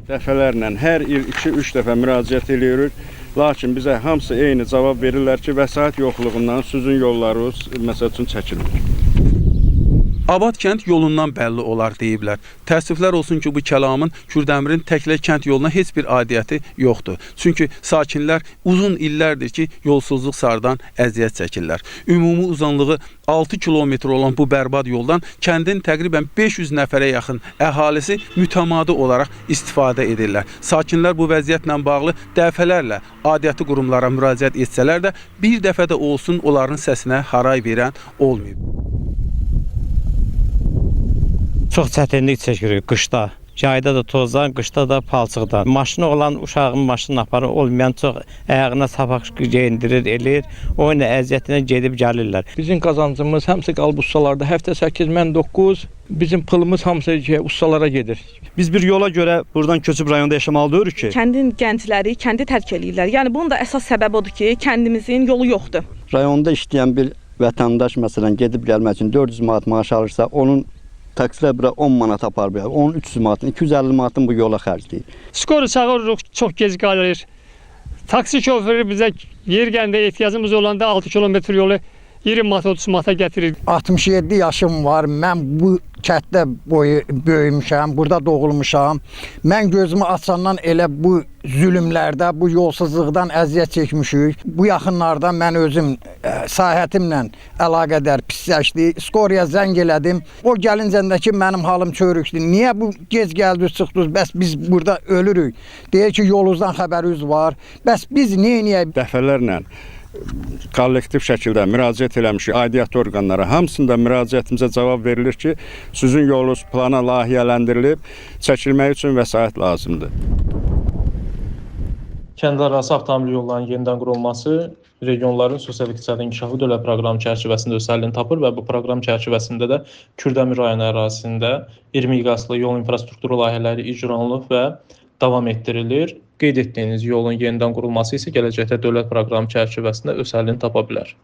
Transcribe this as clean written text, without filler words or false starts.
Dəfələrlə hər il 2-3 dəfə müraciət eləyirik. Lakin bizə hamısı eyni cavab verirlər ki, vəsait yoxluğundan sizin yollarınız məsəl üçün çəkilmir. Abad kənd yolundan bəlli olar deyiblər. Təəssüflər olsun ki, bu kəlamın Kürdəmirin təklə kənd yoluna heç bir aidiyyəti yoxdur. Çünki sakinlər uzun illərdir ki, yolsuzluq sarıdan əziyyət çəkirlər. Ümumi uzunluğu 6 kilometr olan bu bərbad yoldan kəndin təqribən 500 nəfərə yaxın əhalisi mütəmadi olaraq istifadə edirlər. Sakinlər bu vəziyyətlə bağlı dəfələrlə aidiyyəti qurumlara müraciət etsələr də bir dəfə də olsun onların səsinə haray verən olmayıb. Çox çətinlik çəkirik qışda. Yayda da tozdan, qışda da palçıqdan. Maşını olan uşağın maşını aparır, olmayan çox ayağına sapaq geyindirir, eləyir. O ilə əziyyətinə gedib gəlirlər. Bizim qazancımız hamısı qalıb ustalarda. Həftə 8, mən 9. Bizim pulumuz hamısı ustalara gedir. Biz bir yola görə buradan köçüb rayonda yaşamalı deyirik ki. Kəndin gəncləri kəndi tərk eləyirlər. Yəni bunun da əsas səbəbi odur ki, kəndimizin yolu yoxdur. Rayonda işləyən bir vətəndaş məsələn gedib gəlmək üçün 400 manat maaş alırsa, onun taksilər bura 10 manat aparır. Onun 300 manatını, 250 manatını bu yola xərcləyir. Skoru çağırırıq, çox gec qalır. Taksi şoförü bizə yer gələndə ehtiyacımız olanda 6 kilometr yolu 20 manat, 30 manata gətirir. 67 yaşım var. Mən bu kənddə böyümüşəm, burada doğulmuşam. Mən gözümü açandan elə bu zülmlərdə, bu yolsuzluqdan əziyyət çəkmişik. Bu yaxınlarda mən özüm sahətimlə əlaqədar pisləşdi. Skoriya zəng elədim. O gəlincəndə ki, mənim halım çörükdür. Niyə bu gec gəldiniz, çıxdınız? Bəs biz burada ölürük. Deyir ki, yolunuzdan xəbəriniz var. Bəs biz neyniyək? Dəfələrlə kollektiv şəkildə müraciət eləmişik aidiyyatı orqanlara. Hamısında müraciətimizə cavab verilir ki, sizin yolunuz plana layihələndirilib, çəkilmək üçün vəsait lazımdır. Kəndlərarası avtomobil yollarının yenidən qurulması regionların sosial-iqtisadi inkişafı dövlət proqramı çərçivəsində öz həllini tapır və bu proqram çərçivəsində də Kürdəmir rayonu ərazisində iri miqyaslı yol infrastrukturu layihələri icra olunub və davam etdirilir. Qeyd etdiyiniz yolun yenidən qurulması isə gələcəkdə dövlət proqramı çərçivəsində öz həllini tapa bilər.